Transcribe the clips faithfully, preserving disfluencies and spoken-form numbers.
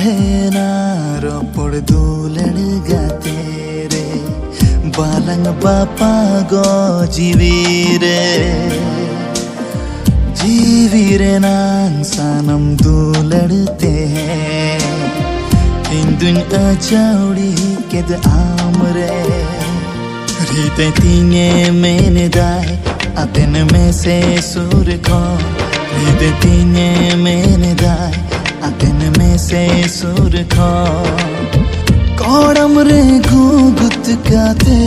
ᱮᱱᱟ ᱨᱚᱯᱚᱲ ᱫᱩᱞᱟᱹᱲ ᱜᱟᱛᱮ ᱨᱮ, ᱵᱟᱞᱟᱝ ᱵᱟᱯᱟᱜᱚ ᱡᱤᱣᱤ ᱨᱮ᱾ ᱡᱤᱣᱤ ᱨᱮᱱᱟᱝ ᱥᱟᱱᱟᱢ ᱫᱩᱞᱟᱹᱲ ᱛᱮ ᱤᱧ ᱫᱩᱧ ᱟᱡᱟᱣᱲᱤ ᱠᱮᱫ ᱟᱢ ᱨᱮ᱾ ᱦᱨᱤᱫᱟᱹᱭ ᱛᱤᱧᱮ ᱢᱮᱱᱮᱫᱟᱭ, ᱟᱛᱮᱱ ᱢᱮᱥᱮ ᱥᱩᱨ ᱠᱷᱚᱱ᱾ ᱦᱨᱤᱫᱟᱹᱭ ᱛᱤᱧᱮ ᱢᱮᱱᱮᱫᱟᱭ, ᱟᱛᱮᱱ ᱢᱮᱥᱮ ᱥᱩᱨ ᱠᱷᱚᱱ᱾ ᱠᱚᱲᱟᱢ ᱨᱮ ᱜᱩᱜᱩᱛ ᱠᱟᱛᱮ᱾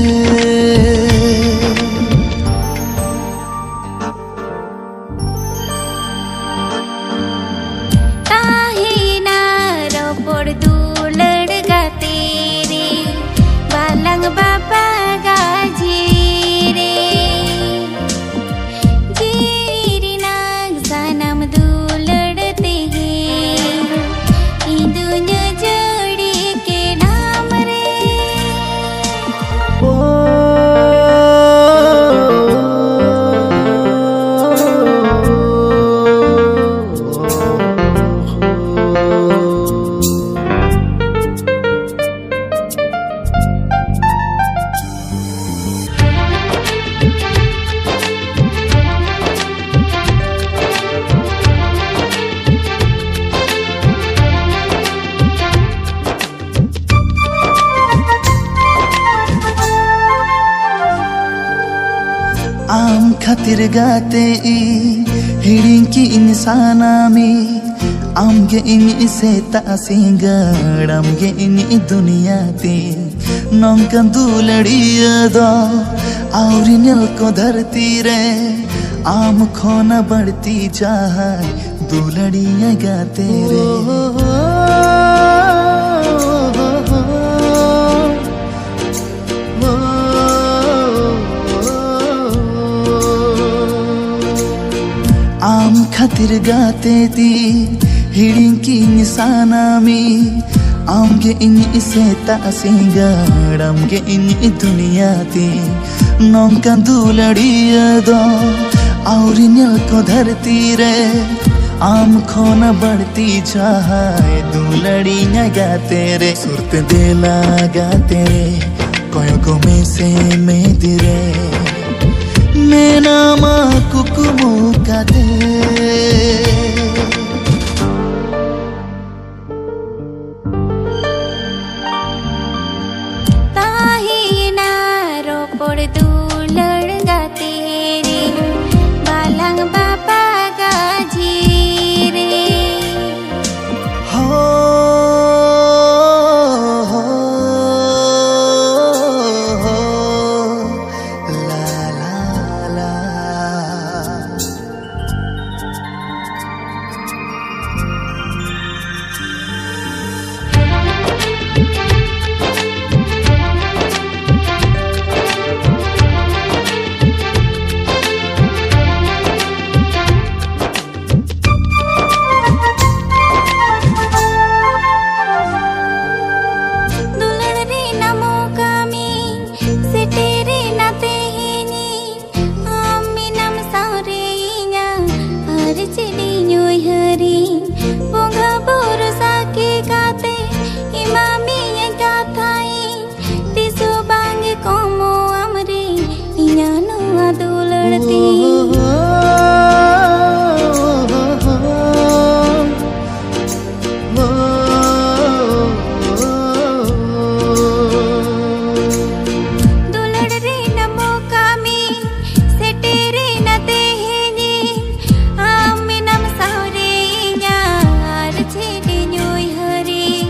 ᱛᱟᱦᱮᱸᱭᱮᱱᱟ ᱨᱚᱯᱚᱲ ᱫᱩᱞᱟᱹᱲ ᱜᱟᱛᱮ ᱨᱮ, ᱵᱟᱞᱟᱝ ᱵᱟᱯᱟᱜᱟ ᱡᱤᱣᱤ ᱨᱮ᱾ ᱡᱤᱣᱤ ᱨᱮᱱᱟᱝ ᱥᱟᱱᱟᱢ ᱫᱩᱞᱟᱹᱲ ᱛᱮᱦᱮᱧ ᱤᱧ ᱫᱩᱧ ᱡᱟᱹᱲᱤ ᱠᱮᱫ ᱟᱢ ᱨᱮ᱾ ᱟᱢ ᱠᱷᱟᱹᱛᱤᱨ ᱜᱟᱛᱮ ᱤᱧ ᱦᱤᱲᱤᱧ ᱠᱤᱧ ᱥᱟᱱᱟᱢᱤ᱾ ᱟᱢ ᱜᱮ ᱤᱧ ᱥᱮᱛᱟᱜ ᱥᱤᱸᱜᱟᱹᱲ, ᱟᱢ ᱜᱮ ᱤᱧ ᱫᱩᱱᱤᱭᱟᱹ ᱛᱤᱧ᱾ ᱱᱚᱝᱠᱟᱱ ᱫᱩᱞᱟᱹᱲᱤᱭᱟᱹ ᱫᱚ ᱟᱹᱣᱨᱤ ᱧᱮᱞ ᱠᱚ ᱫᱷᱟᱹᱨᱛᱤ ᱨᱮ᱾ ᱟᱢ ᱠᱷᱚᱱ ᱵᱟᱹᱲᱛᱤ ᱡᱟᱦᱟᱸᱭ ᱫᱩᱞᱟᱹᱲᱤᱭᱟᱹ ᱜᱟᱛᱮ ᱨᱮ᱾ ᱟᱢ ᱠᱷᱟᱹᱛᱤᱨ ᱜᱟᱛᱮ ᱛᱤᱧ ᱦᱤᱲᱤᱧ ᱠᱤᱧ ᱥᱟᱱᱟᱢᱤ᱾ ᱟᱢ ᱜᱮ ᱤᱧ ᱥᱮᱛᱟᱜ ᱥᱤᱸᱜᱟᱹᱲ, ᱟᱢ ᱜᱮ ᱤᱧ ᱫᱩᱱᱤᱭᱟᱹ ᱛᱤᱧ᱾ ᱱᱚᱝᱠᱟᱱ ᱫᱩᱞᱟᱹᱲᱤᱭᱟᱹ ᱫᱚ ᱟᱹᱣᱨᱤ ᱧᱮᱞ ᱠᱚ ᱫᱷᱟᱹᱨᱛᱤ ᱨᱮ᱾ ᱟᱢ ᱠᱷᱚᱱ ᱵᱟᱹᱲᱛᱤ ᱡᱟᱦᱟᱸᱭ ᱫᱩᱞᱟᱹᱲᱤᱧᱟ ᱜᱟᱛᱮ ᱨᱮ, ᱥᱩᱨᱛᱮ ᱫᱮᱞᱟ ᱜᱟᱛᱮ ᱨᱮ, ᱠᱚᱭᱚᱜ ᱢᱮᱥᱮ ᱢᱮᱫ ᱨᱮ, ᱢᱮᱱᱟᱢᱟ ᱠᱩᱠᱢᱩ ᱠᱟᱛᱮ᱾ ᱛᱟᱦᱮᱸᱭᱮᱱᱟ ᱨᱚᱯᱚᱲ ᱫᱩᱞᱟᱹᱲ ᱜᱟᱛᱮ ᱨᱮ, ᱵᱟᱞᱟᱝ ᱵᱟᱯᱟᱜᱟ ᱡᱤᱣᱤ ᱨᱮ᱾ ᱦᱳ, ᱦᱳ, ᱦᱳ, ᱞᱟ, ᱞᱟ, ᱞᱟ᱾ ᱫᱩᱞᱟᱹᱲ ᱨᱮᱱᱟᱜ ᱢᱚᱠᱟ ᱢᱤᱧ ᱥᱮᱴᱮᱨᱮᱱᱟ ᱛᱮᱦᱮᱧᱤᱧ, ᱟᱢ ᱢᱮᱱᱟᱢ ᱥᱟᱶᱨᱮ ᱤᱧᱟᱹᱜ, ᱟᱨ ᱪᱮᱫ ᱤᱧ ᱩᱭᱦᱟᱹᱨᱤᱧ? ᱵᱚᱸᱜᱟ ᱵᱩᱨᱩ ᱥᱟᱹᱠᱷᱤ ᱠᱟᱛᱮ ᱮᱢᱟᱢᱤᱧ ᱠᱟᱛᱷᱟᱧ, ᱛᱤᱥ ᱦᱚᱸ ᱵᱟᱝ ᱠᱚᱢᱚᱜ ᱟᱢ ᱨᱮ ᱤᱧᱟᱹᱜ ᱱᱚᱣᱟ ᱫᱩᱞᱟᱹᱲ ᱛᱤᱧ᱾ ᱫᱩᱞᱟᱹᱲ ᱨᱮᱱᱟᱜ ᱢᱚᱠᱟ ᱢᱤᱧ ᱥᱮᱴᱮᱨᱮᱱᱟ ᱛᱮᱦᱮᱧᱤᱧ, ᱟᱢ ᱢᱮᱱᱟᱢ ᱥᱟᱶᱨᱮ ᱤᱧᱟᱹᱜ, ᱟᱨ ᱪᱮᱫ ᱤᱧ ᱩᱭᱦᱟᱹᱨᱤᱧ?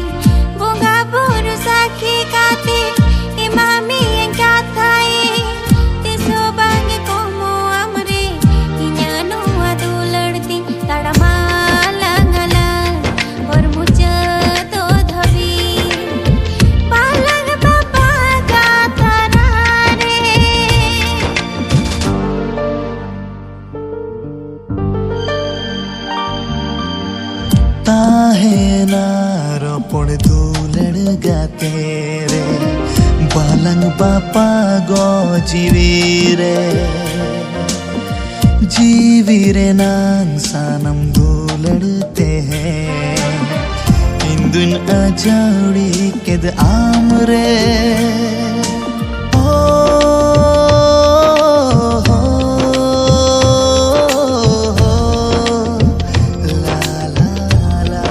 ᱵᱚᱸᱜᱟ ᱵᱩᱨᱩ ᱥᱟᱹᱠᱷᱤ ᱠᱟᱛᱮ ᱮᱢᱟᱢᱤᱧ ᱠᱟᱛᱷᱟᱭ, ᱛᱤᱥ ᱦᱚᱸ ᱵᱟᱝ ᱠᱚᱢᱚᱜ ᱟᱢ ᱨᱮ ᱤᱧᱟᱹᱜ ᱱᱚᱣᱟ ᱫᱩᱞᱟᱹᱲ ᱛᱤᱧ᱾ ᱛᱟᱲᱟᱢᱟᱞᱟᱝ ᱟᱞᱟᱝ ᱦᱚᱨ ᱢᱩᱪᱟᱹᱫᱚᱜ ᱫᱷᱟᱹᱵᱤᱡ, ᱵᱟᱞᱟᱝ ᱵᱟᱯᱟᱜᱟ ᱛᱟᱨᱟ ᱨᱮ᱾ ᱛᱟᱦᱮᱱᱟ ᱨᱚᱯᱚᱲ ᱫᱩᱞᱟᱹᱲ ᱜᱟᱛᱮ ᱨᱮ, ᱵᱟᱞᱟᱝ ᱵᱟᱯᱟᱜᱚ ᱡᱤᱣᱤ ᱨᱮ, ᱡᱤᱣᱤ ᱨᱮᱱᱟᱝ ᱥᱟᱱᱟᱢ ᱫᱩᱠ ᱞᱟᱹᱲᱛᱮ ᱤᱧ ᱫᱩᱧ ᱟᱹᱡᱟᱹᱲᱤ ᱠᱮᱫ ᱟᱢ ᱨᱮ᱾ ᱳ, ᱞᱟ, ᱞᱟ, ᱞᱟ᱾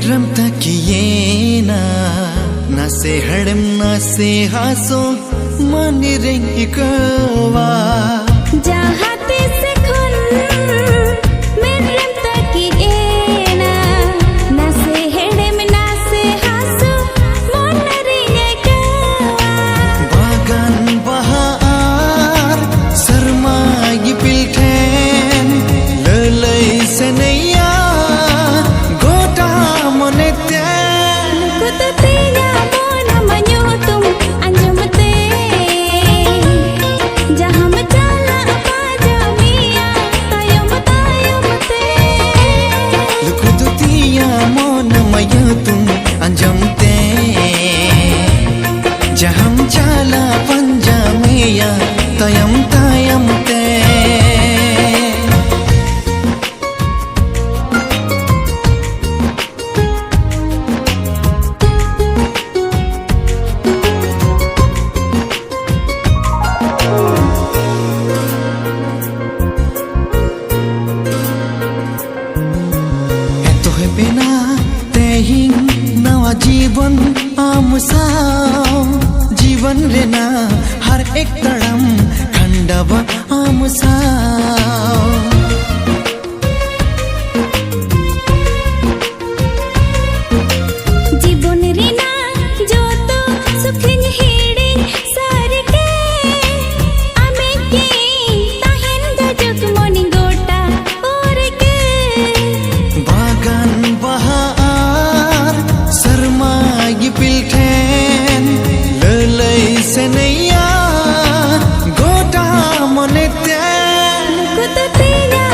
ᱨᱮᱢ ᱛᱟᱹᱠᱤᱭᱮᱱᱟ, ᱱᱟᱥᱮ ᱦᱮᱲᱮᱢ ᱱᱟᱥᱮ ᱦᱟᱥᱳ ᱢᱚᱱᱮ ᱨᱮᱧ ᱟᱹᱭᱠᱟᱹᱣᱟ᱾ ᱡᱟᱦᱟᱸ ᱛᱤᱥ ᱠᱷᱚᱱ ᱢᱮᱫ ᱨᱮᱢ ᱛᱟᱹᱠᱤᱡ ᱮᱱᱟ, ᱱᱟᱥᱮ ᱦᱮᱲᱮᱢ ᱱᱟᱥᱮ ᱦᱟᱥᱳ ᱢᱚᱱᱮ ᱨᱮᱧ ᱟᱹᱭᱠᱟᱹᱣᱟ᱾ ᱵᱟᱜᱟᱱ ᱵᱟᱦᱟ ᱟᱨ ᱥᱮᱨᱢᱟ ᱤᱯᱤᱞ ᱴᱷᱮᱱ ᱞᱟᱹᱞᱟᱹᱭ ᱥᱮᱱᱮᱭᱟ ᱜᱚᱴᱟ ᱢᱚᱱᱮᱛᱮ᱾ ᱱᱩᱠᱩ ᱫᱚ ᱛᱤᱧᱟ ᱢᱚᱱ ᱟᱢᱟᱜ ᱧᱩᱛᱩᱢ ᱟᱸᱡᱚᱢ ᱛᱮ, ᱡᱟᱦᱟᱸᱢ ᱪᱟᱞᱟᱜ ᱯᱟᱸᱡᱟ ᱢᱮᱭᱟ ᱛᱟᱭᱚᱢ ᱛᱟᱭᱚᱢ ᱛᱮ᱾ ᱞᱩᱠᱩ ᱫᱚ ᱛᱤᱧᱟ ᱢᱚᱱ ᱟᱢᱟᱜ ᱧᱩᱛᱩᱢ ᱟᱸᱡᱚᱢ ᱛᱮ, ᱡᱟᱦᱟᱸᱢ ᱪᱟᱞᱟᱜ ᱯᱟᱸᱡᱟ ᱢᱮᱭᱟ ᱛᱟᱭᱚᱢ ᱛᱟᱭᱚᱢ ᱛᱮ᱾ ᱮᱛᱚᱦᱚᱵ ᱮᱱᱟ ᱛᱮᱦᱮᱧ ᱱᱟᱣᱟ ᱡᱤᱵᱚᱱ ᱟᱢ ᱥᱟᱶ, ᱡᱤᱵᱚᱱ ᱨᱮᱱᱟᱜ ᱦᱟᱨ ᱮᱠ ᱛᱟᱲᱟᱢ ᱠᱷᱟᱸᱰᱟᱣᱟ ᱟᱢ ᱥᱟᱶ᱾ ᱡᱤᱵᱚᱱ ᱨᱮᱱᱟᱜ ᱡᱚᱛᱚ ᱥᱩᱠᱷᱤᱧ ᱦᱤᱲᱤᱧ ᱥᱟᱹᱨᱤ ᱜᱮ, ᱟᱢᱮᱡ ᱜᱮᱧ ᱛᱟᱦᱮᱱ ᱡᱚᱡᱚᱠ ᱢᱚᱱᱤᱧ ᱜᱚᱴᱟ ᱚᱨ ᱜᱮ᱾ ᱵᱟᱜᱟᱱ ᱵᱟᱦᱟ ᱟᱨ ᱥᱮᱨᱢᱟ ᱤᱯᱤᱞ ᱴᱷᱮᱱ ᱞᱟᱹᱞᱟᱹᱭ ᱥᱮᱱᱮᱭᱟ ᱜᱚᱴᱟ ᱢᱚᱱᱮᱛᱮ᱾ ᱱᱩᱠᱩ ᱫᱚ ᱛᱤᱧᱟ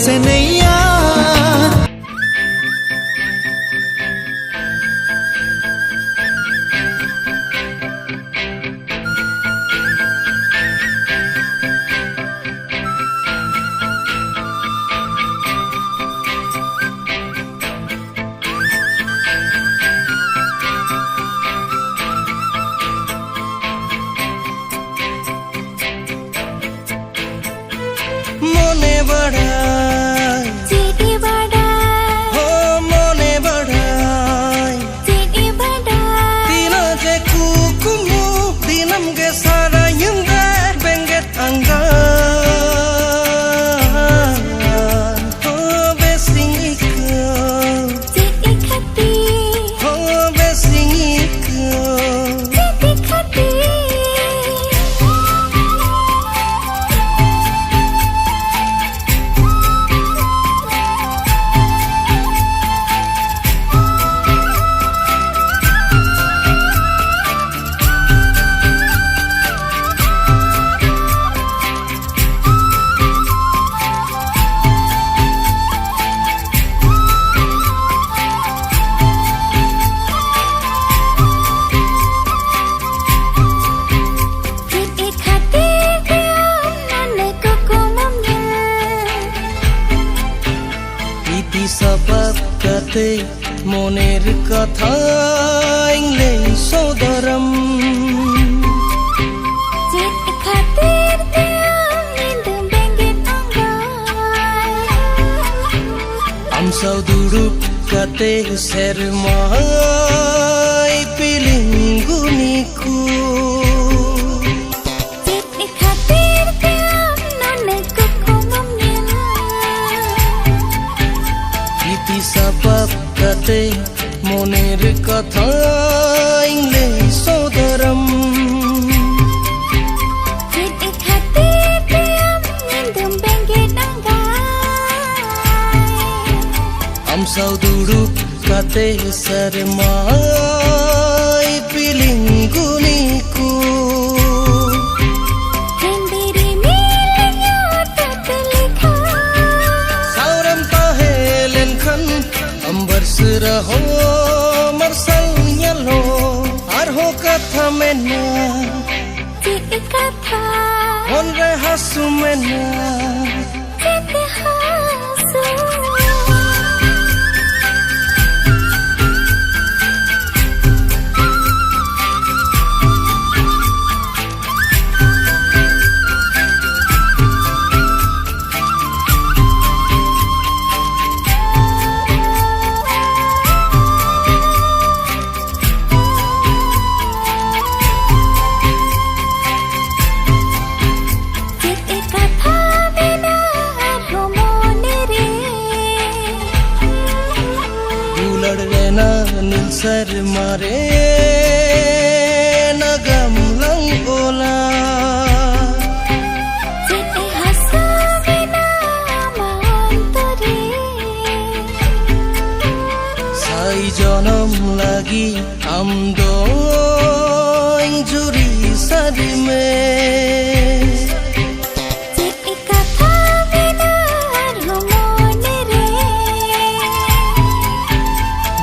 ᱥᱮᱱᱮᱭᱟ᱾ ᱢᱚᱱᱮ ᱵᱟᱲᱟᱭ᱾ ᱪᱮᱫ ᱮ ᱵᱟᱰᱟᱭ? ᱦᱚᱸ, ᱢᱚᱱᱮ ᱵᱟᱲᱟᱭ᱾ ᱪᱮᱫ ᱮ ᱵᱟᱰᱟᱭ? ᱛᱤᱱᱟᱹᱜ ᱡᱮ ᱠᱩᱠᱢᱩ, ᱫᱤᱱᱟᱹᱢ ᱜᱮ ᱥᱟᱨᱟ ᱧᱤᱫᱟᱹ ᱵᱮᱸᱜᱮᱫ ᱟᱸᱜᱟ᱾ ᱦᱚᱸ, ᱵᱮᱥᱤᱧ ᱟᱹᱭᱠᱟᱹᱣ᱾ ᱪᱮᱫ ᱮ ᱠᱷᱟᱹᱛᱤᱨ? ᱦᱚᱸ, ᱵᱮᱥᱤᱧ ᱟᱹᱭᱠᱟᱹᱣ᱾ ᱪᱮᱫ ᱮ ᱠᱷᱟᱹᱛᱤᱨ? ᱪᱮᱫ ᱮ ᱠᱷᱟᱹᱛᱤᱨ ᱛᱮ ᱟᱢ ᱱᱟᱱᱮ ᱠᱩᱠᱢᱩᱢ ᱧᱮᱞ? ᱛᱤ ᱥᱟᱯᱟᱵ ᱠᱟᱛᱮ ᱢᱚᱱᱮᱨ ᱠᱟᱛᱷᱟᱧ ᱞᱟᱹᱭ ᱥᱚᱫᱚᱨᱟᱢ᱾ ᱪᱮᱫ ᱠᱷᱟᱹᱛᱤᱨ ᱛᱮ ᱟᱢ ᱧᱤᱫᱟᱹ ᱵᱮᱸᱜᱮᱫ ᱟᱸᱜᱟᱭ? ᱟᱢ ᱥᱟᱶ ᱫᱩᱲᱩᱵ ᱠᱟᱛᱮ ᱥᱮᱨᱢᱟᱭ ᱯᱤᱞᱤᱝ ᱜᱩᱱᱤ ᱠᱚ᱾ ᱪᱮᱫ ᱠᱷᱟᱹᱛᱤᱨ ᱛᱮ ᱟᱢ ᱱᱩᱱᱟᱹᱜ ᱠᱩᱠᱢᱩᱢ ᱧᱮᱞᱟ? ᱛᱤ ᱥᱟᱯᱟᱵ ᱠᱟᱛᱮ ᱢᱚᱱᱮᱨ ᱠᱟᱛᱷᱟᱧ ᱞᱟᱹᱭ ᱥᱚᱫᱚᱨᱟᱢ᱾ ᱪᱮᱫ ᱠᱷᱟᱹᱛᱤᱨ ᱛᱮ ᱟᱢ ᱧᱤᱫᱟᱹᱢ ᱵᱮᱸᱜᱮᱫ ᱟᱸᱜᱟᱭ? ᱟᱢ ᱥᱟᱶ ᱫᱩᱲᱩᱵ ᱠᱟᱛᱮ ᱥᱮᱨᱢᱟᱭ ᱯᱤᱞᱤᱝ ᱜᱩᱱᱤ ᱠᱚ᱾ ᱦᱮᱸᱫᱮ ᱨᱤᱢᱤᱞ ᱧᱩᱛᱟᱹᱛ ᱞᱮᱠᱷᱟ᱾ ᱨᱮᱦᱚᱸ ᱢᱟᱨᱥᱟᱞ ᱧᱮᱞᱚᱜ, ᱟᱨᱦᱚᱸ ᱠᱟᱛᱷᱟ ᱢᱮᱱᱟᱜ᱾ ᱪᱮᱫ ᱠᱟᱛᱷᱟ? ᱢᱚᱱ ᱨᱮ ᱦᱟᱹᱥᱩ ᱢᱮᱱᱟᱜ᱾ ᱪᱮᱫ ᱦᱟᱹᱥᱩ? ᱪᱮᱫ ᱮ ᱠᱟᱛᱷᱟ ᱢᱮᱱᱟᱜ ᱟᱨᱦᱚᱸ ᱢᱚᱱᱮ ᱨᱮ? ᱫᱩᱞᱟᱹᱲ ᱨᱮᱱᱟᱜ ᱱᱤᱞ ᱥᱮᱨᱢᱟ ᱨᱮ ᱱᱟᱜᱟᱢ ᱞᱟᱝ ᱚᱞᱟ᱾ ᱪᱮᱫ ᱮ ᱦᱟᱥᱟ ᱢᱮᱱᱟᱜ ᱟᱢᱟᱜ ᱚᱱᱛᱚᱨ ᱨᱮ? ᱥᱟᱭ ᱡᱚᱱᱚᱢ ᱞᱟᱹᱜᱤᱫ ᱟᱢ ᱫᱚᱧ ᱡᱩᱨᱤ ᱥᱟᱹᱨᱤ ᱢᱮ᱾ ᱪᱮᱫ ᱠᱟᱛᱷᱟ ᱢᱮᱱᱟᱜ ᱟᱨᱦᱚᱸ ᱢᱚᱱᱮ ᱨᱮ?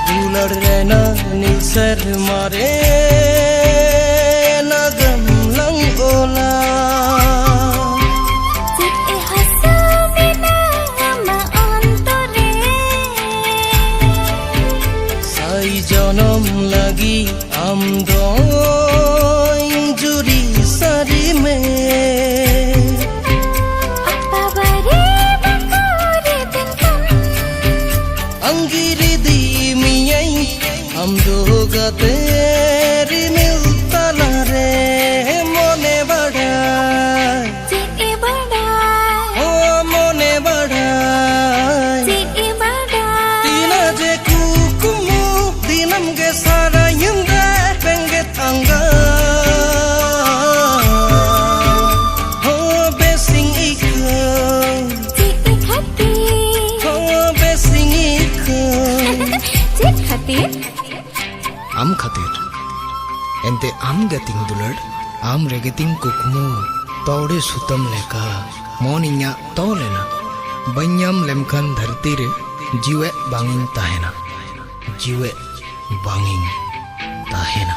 ᱫᱩᱞᱟᱹᱲ ᱨᱮᱱᱟᱜ ᱱᱤᱞ ᱥᱮᱨᱢᱟ ᱨᱮ ᱱᱟᱜᱟᱢ ᱞᱟᱝ ᱚᱞᱟ᱾ ᱪᱮᱫ ᱮ ᱦᱟᱥᱟ ᱢᱮᱱᱟᱜ ᱟᱢᱟᱜ ᱚᱱᱛᱚᱨ ᱨᱮ? ᱥᱟᱭ ᱡᱚᱱᱚᱢ ᱞᱟᱹᱜᱤᱫ ᱟᱢ ᱫᱚᱧ ᱡᱩᱨᱤ ᱥᱟᱹᱨᱤ ᱢᱮ᱾ ᱟᱯᱟ ᱵᱟᱨᱮ ᱵᱟᱠᱚ ᱨᱮᱵᱮᱱ ᱠᱟᱱ᱾ ᱟᱸᱜᱤᱨ ᱤᱫᱤ ᱢᱮᱭᱟᱹᱧ ᱟᱢ ᱫᱚ ᱜᱟᱛᱮ ᱨᱤᱢᱤᱞ ᱛᱟᱞᱟᱨᱮ᱾ ᱢᱚᱱᱮ ᱵᱟᱲᱟᱭ ᱪᱮᱫ ᱮ ᱵᱟᱰᱟᱭ? ᱦᱚᱸ, ᱢᱚᱱᱮ ᱵᱟᱰᱟᱭ᱾ ᱪᱮᱫ ᱮ ᱵᱟᱰᱟᱭ? ᱛᱤᱱᱟᱹᱜ ᱡᱮ ᱠᱩᱠᱢᱩ, ᱫᱤᱱᱟᱹᱢ ᱜᱮ ᱥᱟᱨᱟ ᱧᱤᱫᱟᱹ ᱵᱮᱸᱜᱮᱫ ᱟᱸᱜᱟ᱾ ᱦᱚᱸ, ᱵᱮᱥᱤᱧ ᱟᱹᱭᱠᱟᱹᱣ᱾ ᱪᱮᱫ ᱠᱷᱟᱹᱛᱤᱨ? ᱦᱚᱸ, ᱵᱮᱥᱤᱧ ᱟᱹᱭᱠᱟᱹᱣ᱾ ᱪᱮᱫ ᱠᱷᱟᱹᱛᱤᱨ? ᱟᱢ ᱠᱷᱟᱹᱛᱤᱨ᱾ ᱮᱱᱛᱮ ᱟᱢ ᱜᱮ ᱛᱤᱧ ᱫᱩᱞᱟᱹᱲ, ᱟᱢ ᱨᱮᱜᱮ ᱛᱤᱧ ᱠᱩᱠᱢᱩ᱾ ᱛᱚᱲᱮ ᱥᱩᱛᱟᱹᱢ ᱞᱮᱠᱟ ᱢᱚᱱ ᱤᱧᱟᱜ ᱛᱚᱞ ᱮᱱᱟ᱾ ᱵᱟᱹᱧ ᱧᱟᱢ ᱞᱮᱢ ᱠᱷᱟᱱ ᱫᱷᱟᱹᱨᱛᱤ ᱨᱮ ᱡᱤᱣᱮᱫ ᱵᱟᱝ ᱤᱧ ᱛᱟᱦᱮᱱᱟ᱾ ᱡᱤᱣᱮᱫ ᱵᱟᱝᱤᱧ ᱛᱟᱦᱮᱱᱟ᱾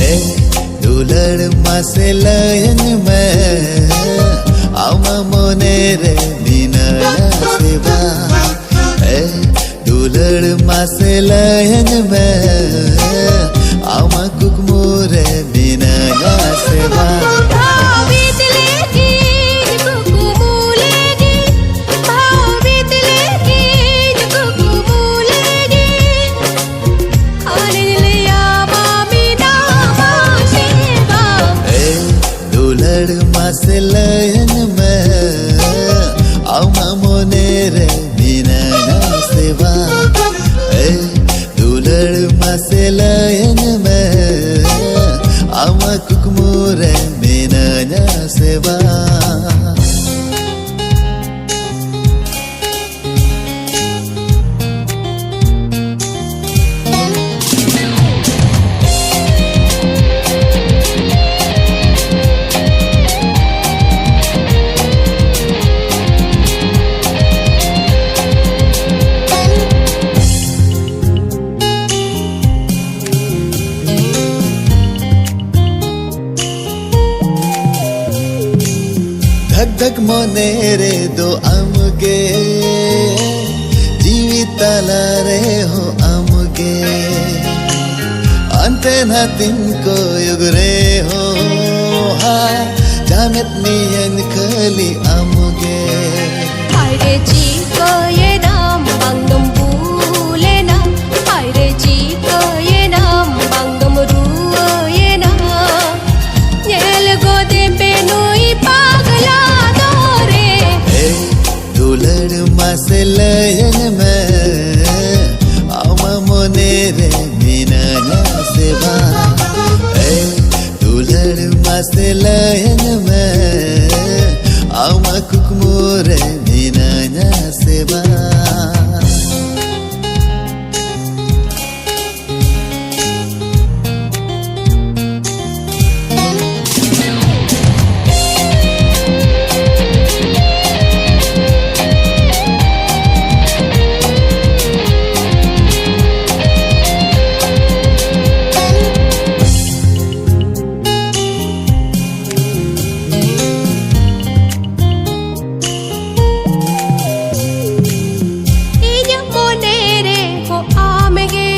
ᱮ ᱫᱩᱞᱟᱹᱲ ᱢᱟᱥᱮ ᱞᱟᱹᱭᱟᱹᱧ ᱢᱮ, ᱟᱢᱟᱜ ᱢᱚᱱᱮ ᱨᱮ ᱢᱮᱱᱟᱭᱟ ᱥᱮ ᱵᱟᱝ? ᱮ ᱫᱩᱞᱟᱹᱲ ᱢᱟᱥᱮ ᱞᱟᱹᱭᱟᱹᱧ ᱢᱮ, ᱟᱢᱟᱜ ᱠᱩᱠᱢᱩ ᱨᱮ ᱢᱮᱱᱟᱭᱟ ᱥᱮ ᱵᱟᱝ? ᱵᱷᱟᱵᱤᱛ ᱞᱟᱹᱜᱤᱫ ᱠᱩᱠᱢᱩ ᱞᱟᱹᱜᱤᱫ, ᱵᱷᱟᱵᱤᱛ ᱞᱟᱹᱜᱤᱫ ᱠᱩᱠᱢᱩ ᱞᱟᱹᱜᱤᱫ, ᱟᱨᱤᱧ ᱞᱟᱹᱭᱟᱢᱟ ᱢᱮᱱᱟᱢᱟ ᱥᱮ ᱵᱟᱝ? ᱮ ᱫᱩᱞᱟᱹᱲ ᱢᱟᱥᱮ ᱞᱟᱹᱭᱟᱹᱧ ᱢᱮ, ᱟᱢᱟᱜ ᱢᱚᱱᱮ ᱨᱮ ᱢᱮᱱᱟᱭᱟ ᱥᱮ ᱵᱟᱝ? ᱮ ᱫᱩᱞᱟᱹᱲ ᱢᱟᱥᱮ ᱞᱟᱹᱭᱟᱹᱧ ᱢᱮ, ᱟᱢᱟᱜ ᱠᱩᱠᱢᱩ ᱨᱮ ᱢᱮᱱᱟᱭᱟ ᱥᱮ ᱵᱟᱝ? ᱫᱷᱟᱠ ᱫᱷᱟᱠ ᱢᱚᱱᱮ ᱨᱮᱫᱚ ᱟᱢᱜᱮ, ᱡᱤᱣᱤ ᱛᱟᱞᱟ ᱨᱮᱦᱚᱸ ᱟᱢᱜᱮ, ᱦᱟᱱᱛᱮ ᱱᱟᱛᱮᱧ ᱠᱚᱭᱚᱜ ᱨᱮᱦᱚᱸ ᱡᱟᱢᱮᱫ ᱢᱤᱭᱟᱹᱧ ᱠᱷᱟᱹᱞᱤ ᱟᱢᱜᱮ᱾ ᱦᱟᱭᱨᱮ ᱪᱤᱠᱟᱹᱭᱮᱱᱟᱢ ᱵᱟᱝ ᱫᱚᱢ ᱵᱷᱩᱞᱮᱱᱟ? ᱦᱟᱭᱨᱮ ᱪᱤᱠᱟᱹᱭᱮᱱᱟᱢ ᱵᱟᱝ ᱫᱚᱢ ᱨᱩᱣᱟᱹᱭᱮᱱᱟ? ᱧᱮᱞ ᱜᱚᱫᱮ ᱯᱮ ᱱᱩᱭ ᱯᱟᱜᱽᱞᱟ ᱫᱚᱨᱮ᱾ ᱮ ᱫᱩᱞᱟᱹᱲ ᱢᱟᱥᱮ ᱞᱟᱹᱭᱟᱹᱧ ᱢᱮ, ᱟᱢᱟᱜ ᱢᱚᱱᱮ ᱨᱮ ᱢᱮᱱᱟᱧᱟ ᱥᱮ ᱵᱟᱝ? ᱮ ᱫᱩᱞᱟᱹᱲ ᱢᱟᱥᱮ ᱞᱟᱹᱭᱟᱹᱧ ᱢᱮ, ᱟᱢᱟᱜ ᱠᱩᱠᱢᱩ ᱨᱮ ᱢᱮᱱᱟᱧᱟ ᱥᱮ ᱵᱟᱝ? ᱤᱧᱟᱹᱜ ᱢᱚᱱᱮ ᱨᱮ ᱦᱚᱸ ᱟᱢ ᱜᱮ,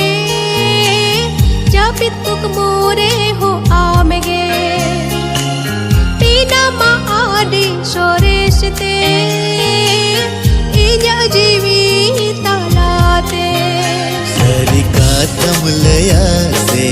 ᱡᱟᱹᱯᱤᱫ ᱠᱩᱠᱢᱩ ᱨᱮ ᱦᱚᱸ ᱟᱢ ᱜᱮ᱾ ᱢᱮᱱᱟᱢᱟ ᱟᱹᱰᱤ ᱥᱚᱨᱮᱥ ᱛᱮ ᱤᱧᱟᱹᱜ ᱡᱤᱣᱤ ᱛᱟᱞᱟᱛᱮ᱾ ᱥᱟᱹᱨᱤ ᱠᱟᱛᱷᱟᱢ ᱞᱟᱹᱭᱟ ᱥᱮ